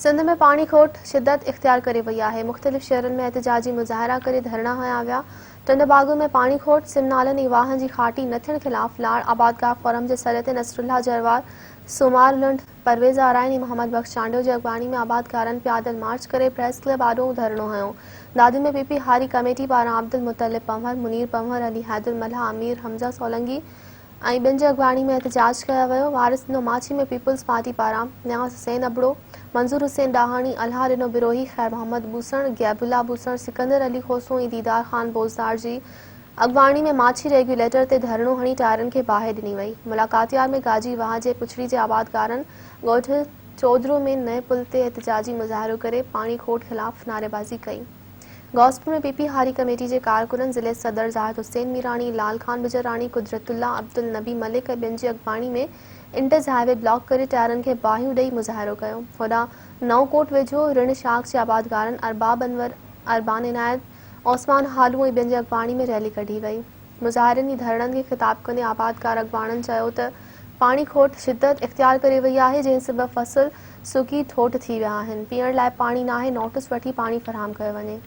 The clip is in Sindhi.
سنڌ ۾ پاڻي کوٽ شدت اختيار ڪري وئي آهي، مختلف شهرن ۾ احتجاجي مظاهرا ڪري ڌرڻا هنيا ويا، ٽنڊوباگو ۾ پاڻي کوٽ، سم نالن ۽ واهن جي کاٽي نه ٿيڻ خلاف لاڙ آبادگار فورم جي سڏ تي نصرالله جروار، سومار لنڊ، پرويز آرائين ۽ محمد بخش چانڊيو جي اڳواڻي ۾ آبادگارن پيادل مارچ ڪري پريس ڪلب آڏو ڌرڻو هنيو. دادو ۾ پي پي هاري ڪميٽي پاران عبدالمطلب پنهور، منير پنهور، علي حيدر ملاح، امير حمزه سولنگي، ۽ ٻين جي اڳواڻي ۾ احتجاج ڪيو ويو. وارث ڏنو ماڇي ۾ پيپلز پارٽي پاران نياز حسين ابڙو، منظور حسين ڏاهاڻي، الهه ڏنو بروهي، خير محمد ٻوسڻ، غيب الله ٻوسڻ، سڪندر علي کوسو ۽ ديدار خان بوزدار جي اڳواڻي ۾ ماڇي ريگيوليٽر تي ڌرڻو هڻي ٽائرن کي باهه ڏني وئي. ملاڪاتيار ۾ گاجي واهه جي پڇڙي جي آبادگارن ڳوٺ چوڌرو ۾ نئين پل تي احتجاجي مظاهرو ڪري پاڻي کوٽ خلاف نعريبازي ڪئي. غوثپور ۾ پي پي هاري ڪميٽي جي ڪارڪنن ضلعي صدر زاهد حسين ميراڻي، لال خان بجراڻي، قدرت الله، عبدالنبي ملڪ ۽ ٻين جي اڳواڻي ۾ انڊس هاء وي بلاڪ ڪري ٽائرن کي باهيون ڏئي مظاهرو ڪيو. هوڏانهن نئون ڪوٽ ويجهو رڻ شاخ جي آبادگارن ارباب انور، اربان عنايت، عثمان هالو ۽ ٻين جي اڳواڻي ۾ ريلي ڪڍي وئي. مظاهرين ۽ ڌرڻن کي خطاب ڪندي آبادگار اڳواڻن چيو ته پاڻي کوٽ شدت اختيار ڪري وئي آهي جنهن سبب فصل سڪي ٺوٺ ٿي ويا آهن، پيئڻ لاء پاڻي ناهي، نوٽيس وٺي پاڻي فراهم ڪيو وڃي.